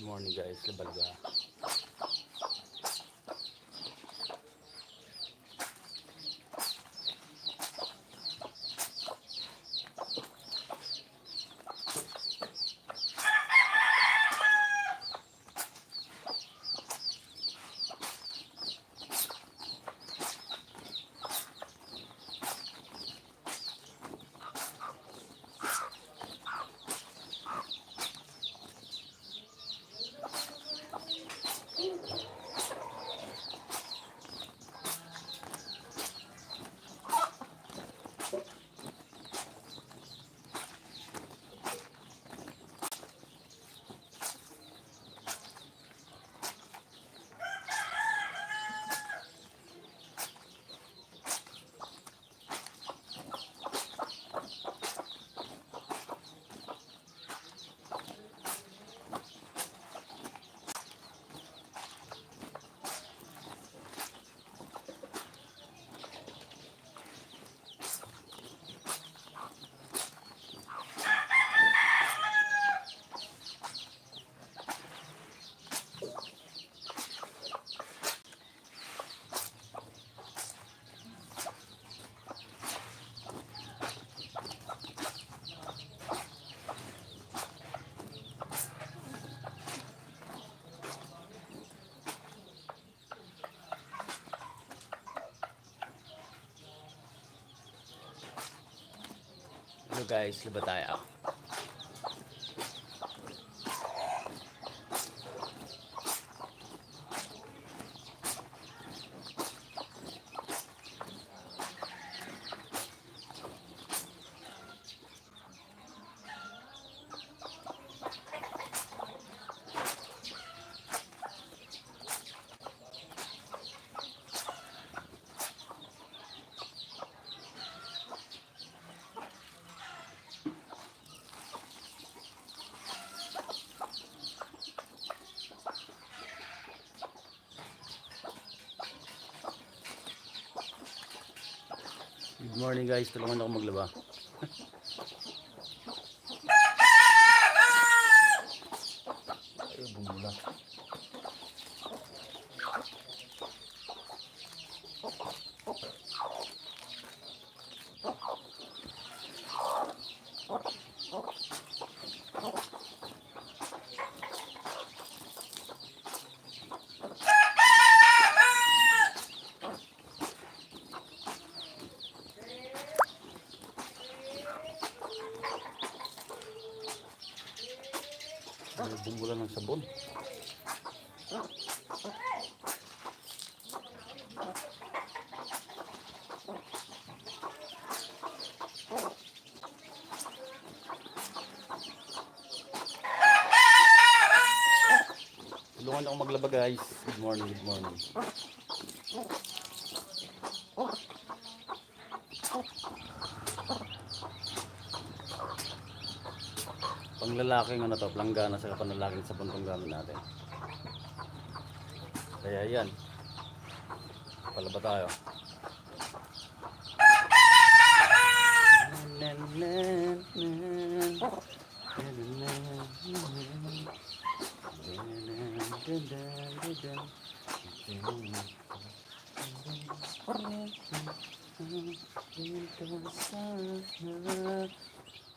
Good morning guys, Labalga. Hello guys, laba tayo. Good morning guys, tulungan ako maglaba. Ay, bumula. Ay, bumula ng sabon. Tulungan ako maglaba guys. Good morning, good morning. Panglalaking ano to, planggana sa panlalaking sabon tong gamit natin. Kaya yan. Palaba tayo.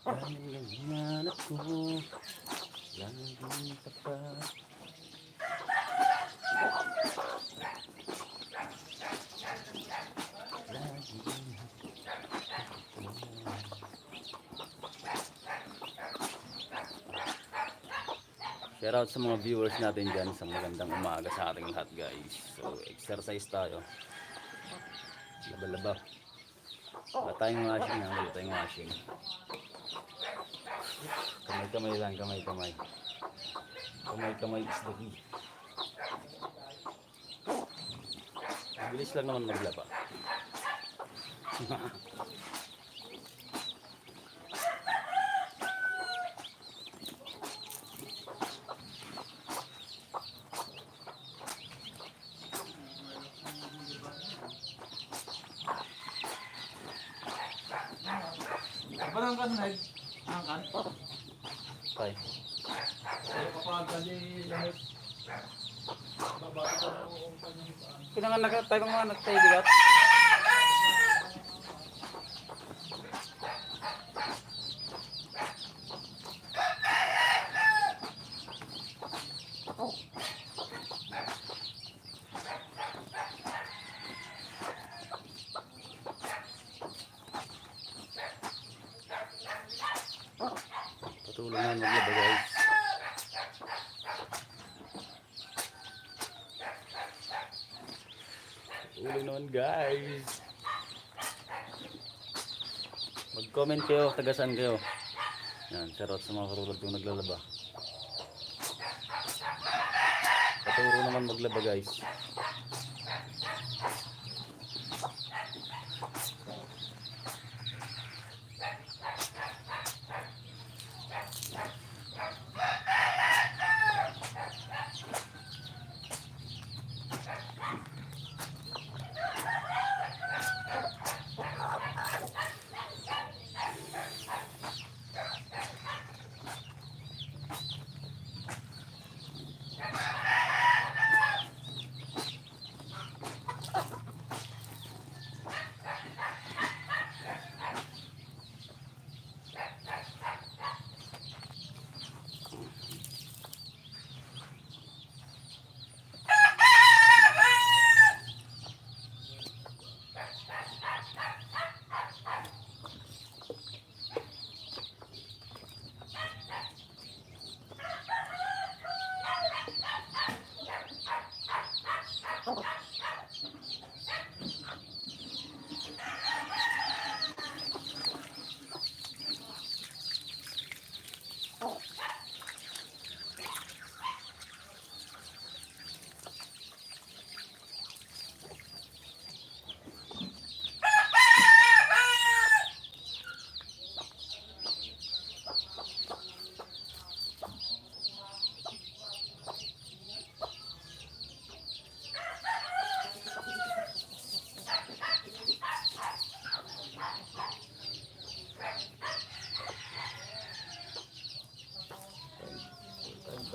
Dahil ang hanap ko laging tapat. Shoutout sa mga viewers natin dyan. Sa magandang umaga sa ating lahat guys. So exercise tayo. Laba-laba. Wala tayong washing ha. Wala tayong washing. Kamay-kamay lang. Kamay-kamay. Kamay-kamay is the key. Bilis lang naman maglaba. Barangkan, Ned. Barangkan. Okay. Pinanganak tayo mga nagtayo bigat. Patuloy naman maglaba guys. Patuloy naman guys. Mag-comment kayo, tagasan kayo. Yan, shoutout sa mga karulad yung naglalaba. Paturo naman maglaba guys.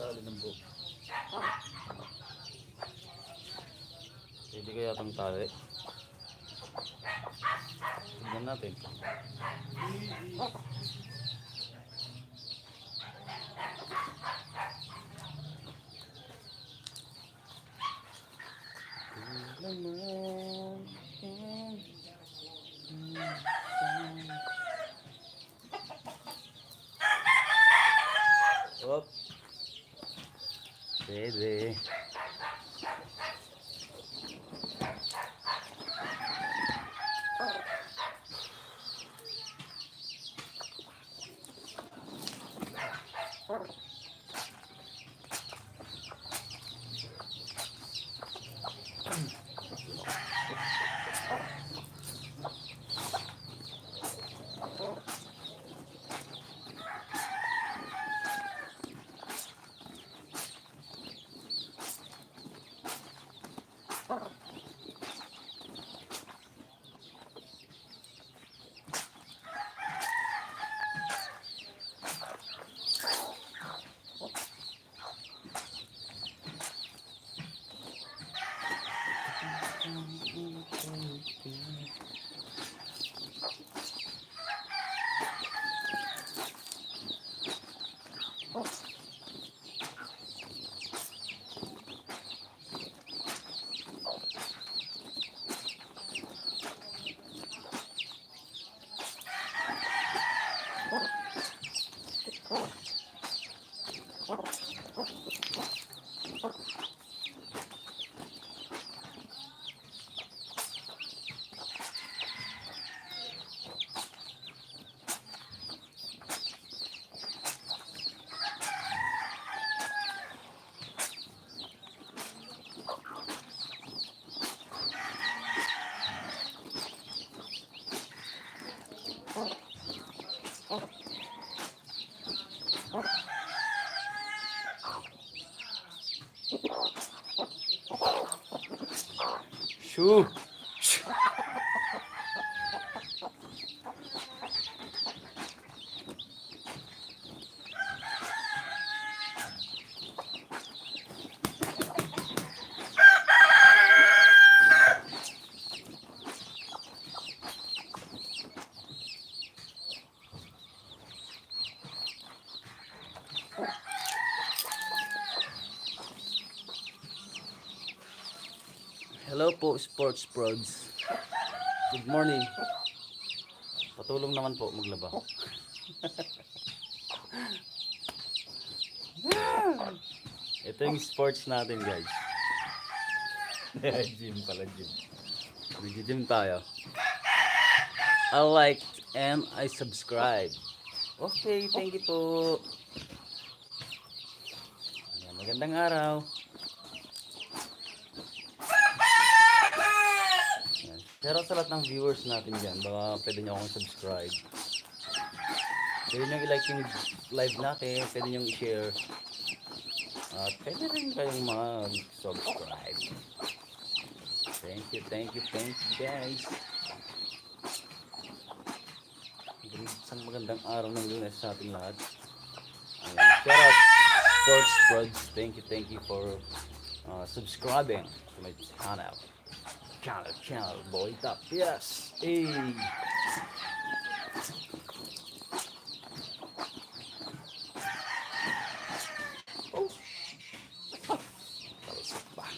Tali ng buhok. Pwede kaya itong tali. Tignan natin. Op. Pwede. Shoo! Hello po, sports prods. Good morning. Patulong naman po maglaba. Ito yung sports natin, guys. Gym pala, gym. Nag-gym tayo. I like and I subscribe. Okay, thank you po. Ayan, magandang araw. Ayan. Pero sa lahat ng viewers natin dyan, baka pwede nyo akong subscribe. Pwede nyo i-like yung live natin, pwede nyo i-share. At pwede rin kayong mag-subscribe. Thank you guys. Isang magandang araw ng Lunes sa ating lahat. Ayan. Shout out Sports Prods. Thank you for subscribing to my channel. Channel boy top. Yes. Hey. Oh. Talusok pa.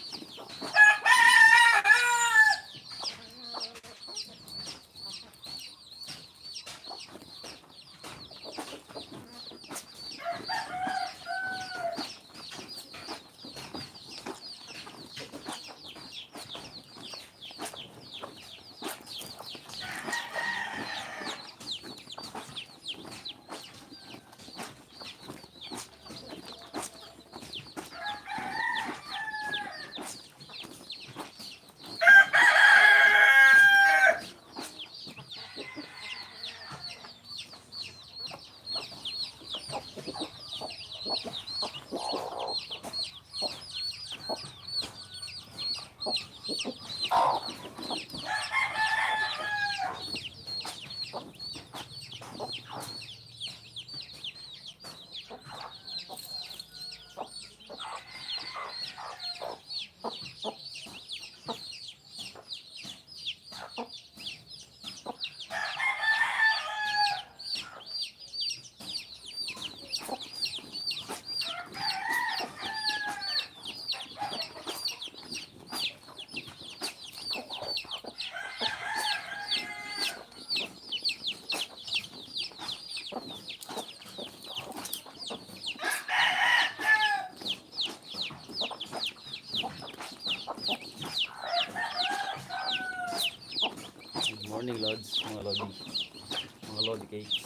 Good morning, Lods, mga Lodi cakes.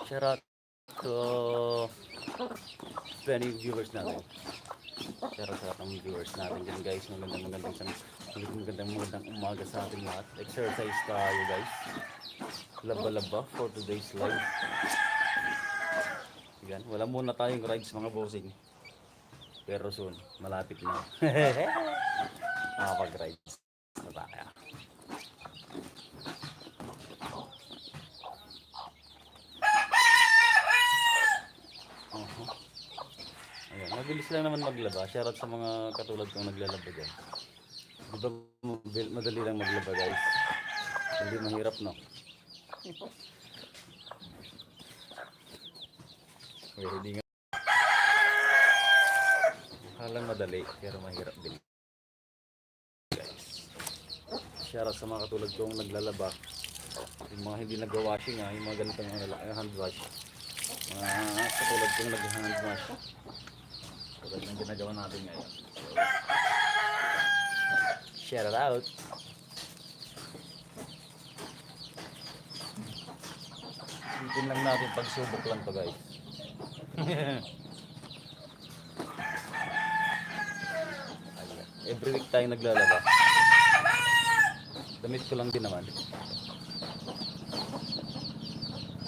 Shout out to 20 viewers natin. Shout out sa lahat ng viewers natin dyan, guys. Magandang umaga sa ating lahat. Exercise tayo, guys. Laba-laba for today's live. Yan, wala muna tayong rides, mga bossing. Pero soon, malapit na. Makapag-rides na tayo. Ayan, mabilis lang naman maglaba. Shoutout sa mga katulad kong naglalaba dyan. Di ba madali lang maglaba, guys? Hindi mahirap, no? Hindi nga. Halang madali, pero mahirap din, guys. Shoutout sa mga katulad kong naglalaba. Yung mga hindi nag-washing, yung mga ganitong hand wash. Mga katulad kong nag-hand wash. Tulad ng ginagawa natin ngayon. So, shout out. Itin lang natin, pagsubok lang to, guys. Every week tayong naglalaba. Damit ko lang din naman.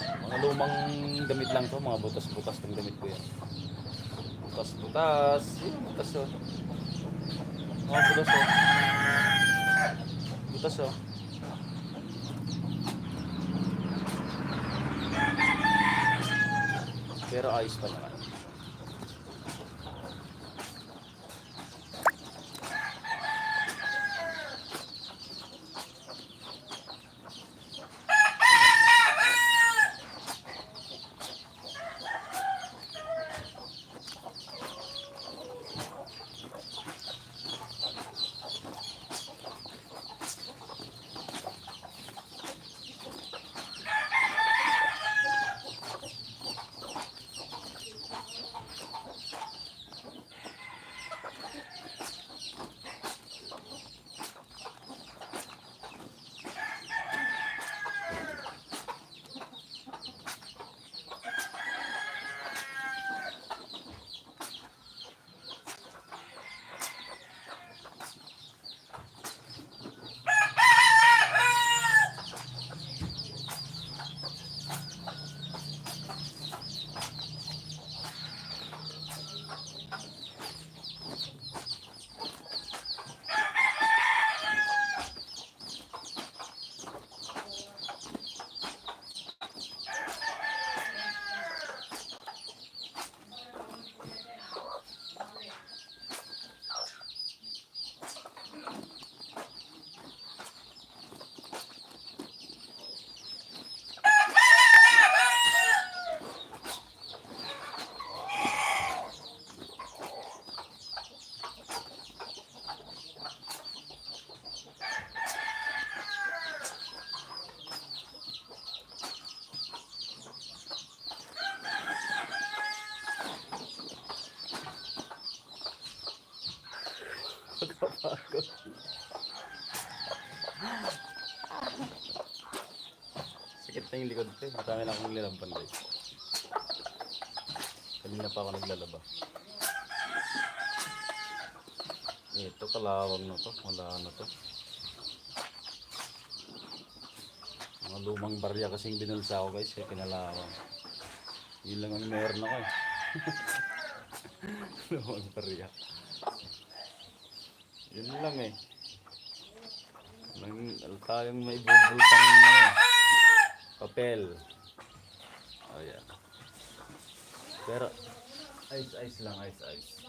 Mga lumang damit lang to, mga butas-butas ng damit ko yan. Butas-butas. Butas oh. Mga butas oh. Butas oh. Pero ayos pa naman. Pagkapagod. Sakit na yung likod ko eh. Marami na akong nilaban guys. Kanina pa ako naglalaba. Ito kalawang na to. Wala na to. Mga lumang barya kasing binulsa ako guys. Kaya kinalawang. Yun lang ang meron ako eh. Lumang barya. Yun lang eh. Tayong may bubulsang papel. Oh yeah. Pero ice lang, ice.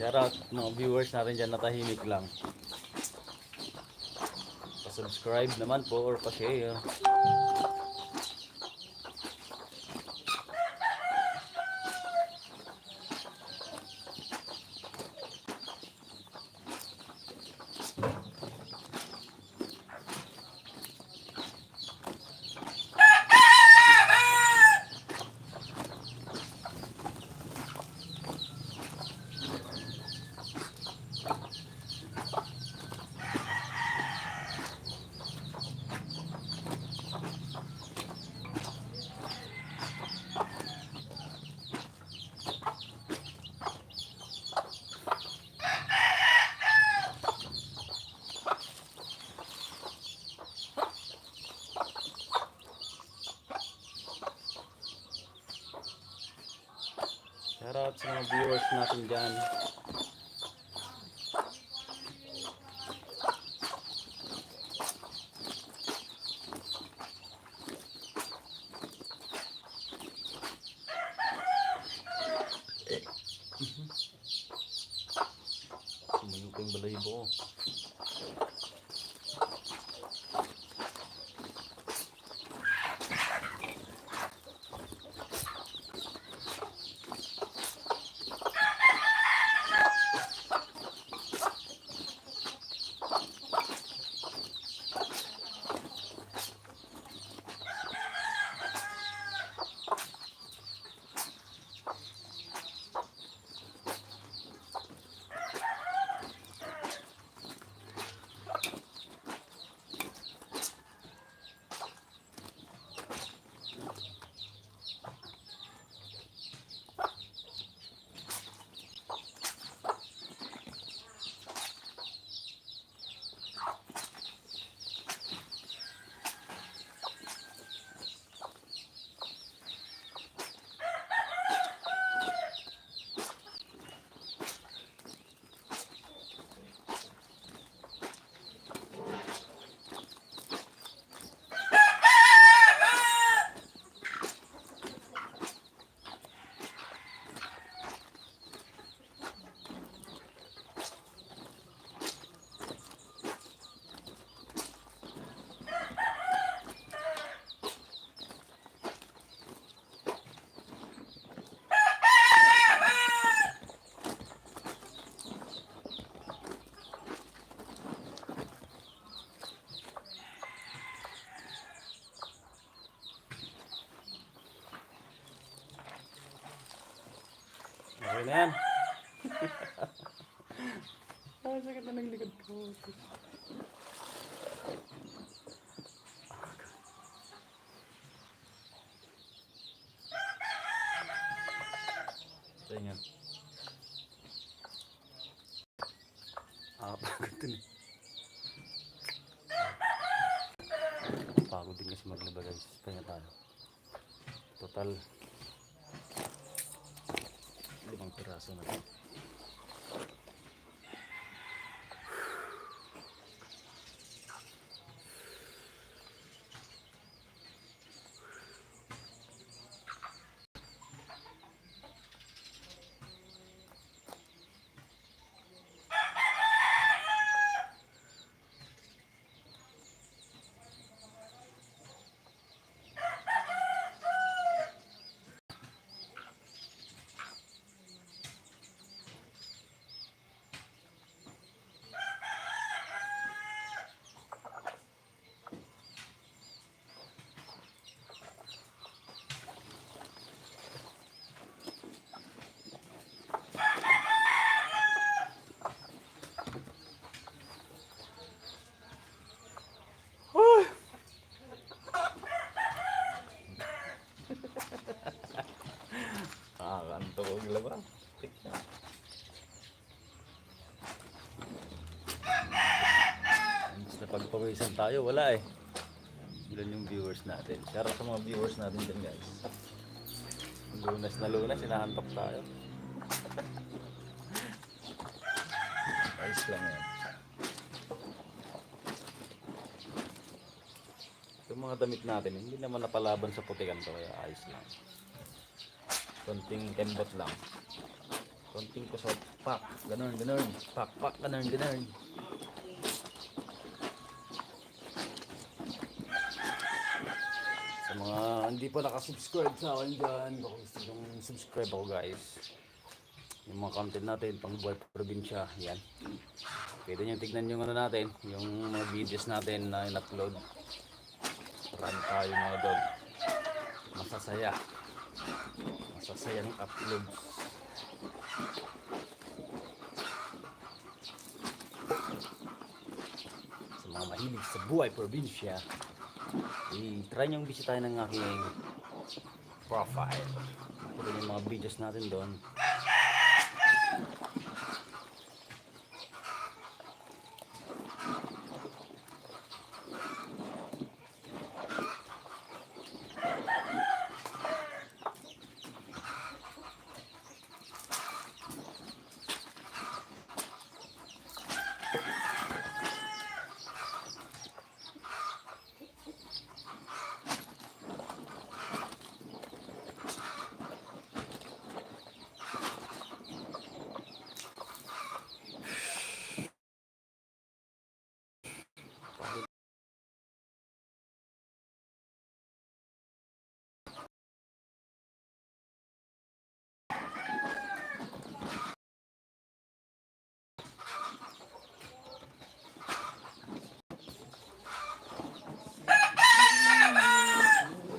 Shoutout mga viewers natin dyan na tahimik lang. Pa-subscribe naman po or pa-share. Shoutout sa mga viewers natin dyan. Okay na yan. Ah, sakit na ng likod ko. Ito yan. Pagod din eh. Pagod din kasi maglaba guys. Kaya tayo. Total 5 piraso na ito. Kanto ko gila ba? Imbis na pagpawisan tayo, wala eh. Ilan yung viewers natin? Shoutout sa mga viewers natin dyan guys. Lunas na lunas, hinahantok tayo. Ayos lang yan. Yung mga damit natin, hindi naman napalaban sa putikan to, kaya ayos lang. Konting kembot lang. Konting kusot. Pak, ganun, ganun. Pak, pak, ganun, ganun. Sa mga hindi pa nakasubscribe sa akin dyan, kung gusto nyo subscribe ako guys. Yung mga content natin, pang buhay probinsya, yan. Pwede nyo tignan yung ano natin, yung mga videos natin na in-upload. Marami tayo mga dog. Masasaya. Masasayang upload. Sa mga mahilig sa buhay probinsya, i-try nyo bisitahin ng aking profile. Pwede yung mga videos natin doon.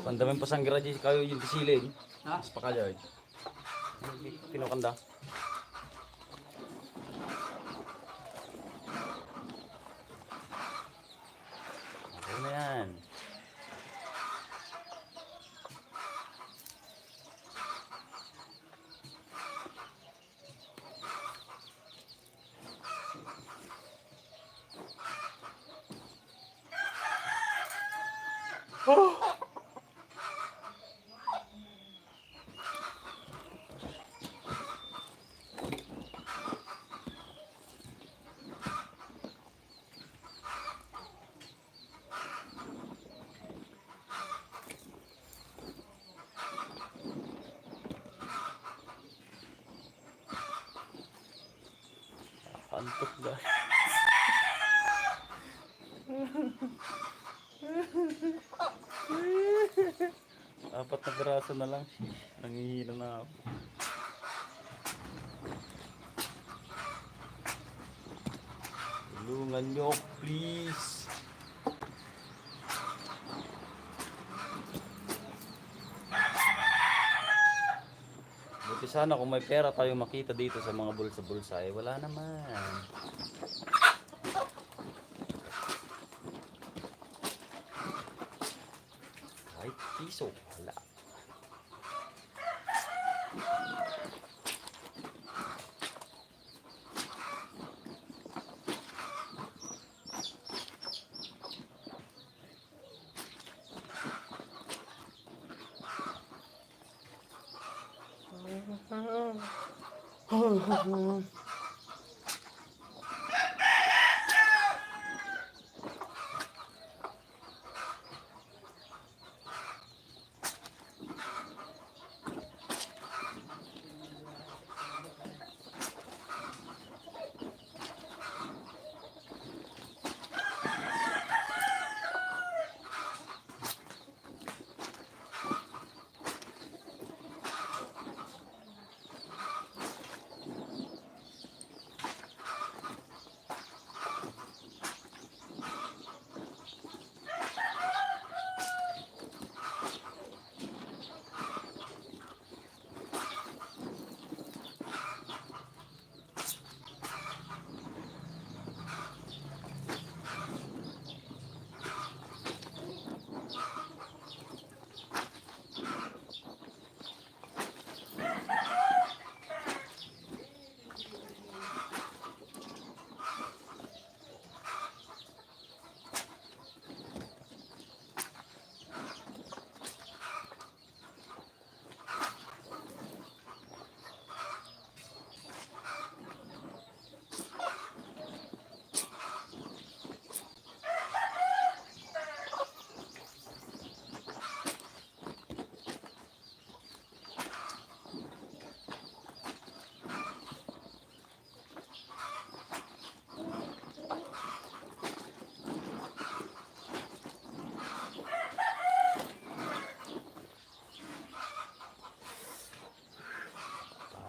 Pandamin pa sang garaji kayo yung disilin. Ha? Mas pakalyay. Kinukanda. Okay na yan. Oh! Antok guys. Apat na piraso na lang. Nangihina na ako. Tulungan nyo, please. Buti sana kung may pera tayo makita dito sa mga bulsa-bulsa, eh wala naman. Kahit piso, wala.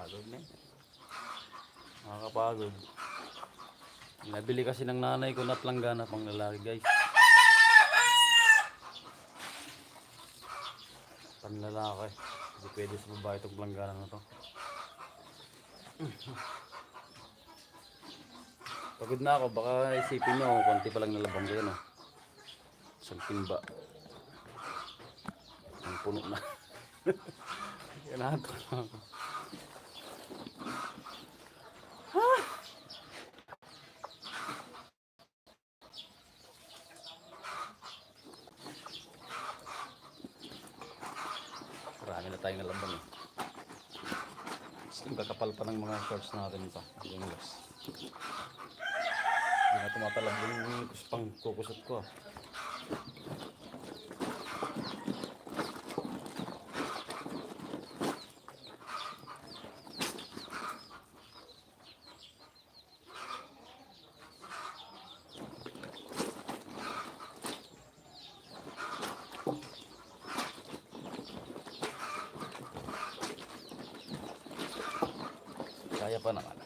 Pagod na. Nakakapagod. Nabili kasi ng nanay ko na planggana pang lalaki, guys. Panlalaki. Hindi pwede sa babae itong planggana na to. Pagod na ako. Baka isipin nyo, konti pa lang nalabang ko yan. Oh. Isang timba. Ang puno na. Yan na ito. Marami na tayong nalabang eh. Ang kakapal pa ng mga shorts natin ito. Yung last. Hindi na tumatalab yung pang kukusot ko. Kaya pa naman.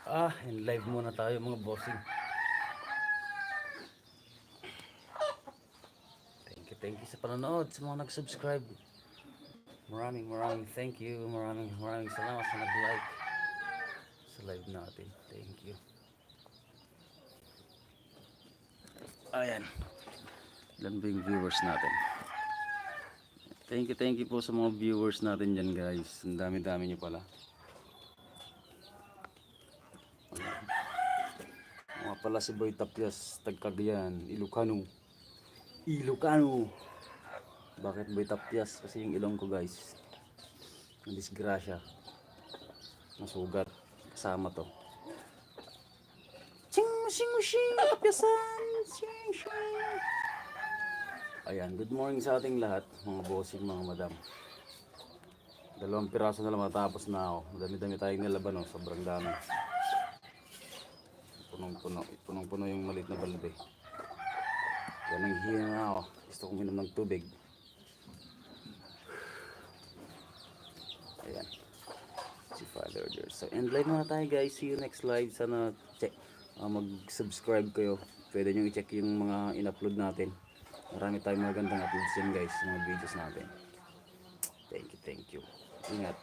In live muna tayo mga bossing. Thank you sa panonood, sa mga nag-subscribe. Maraming thank you. Maraming salamat sa nag-like sa live natin. Thank you. Ayan. Ilan ba yung viewers natin? Thank you po sa mga viewers natin dyan guys. Ang dami-dami nyo pala. Mga pala si Boy Tapyas, Tagcagayan, Ilocano. Bakit Boy Tapyas? Kasi yung ilong ko guys, disgrasya, nasugat, kasama to. Ching, Tapyasan! Ayan, good morning sa ating lahat, mga bossing, mga madam. 2 piraso na lang matapos na ako. Dami-dami tayong nilaban, oh. Sobrang dami. Punong-puno yung maliit na balde. Yan ang hina na ako. Gusto kong minom ng tubig. Ayan. Si Father there. So, end live muna tayo guys. See you next live. Sana mag-subscribe kayo. Pwede nyo i-check yung mga in-upload natin. Marami tayong magandang uploads din guys. Mga videos natin. Thank you. Ingat.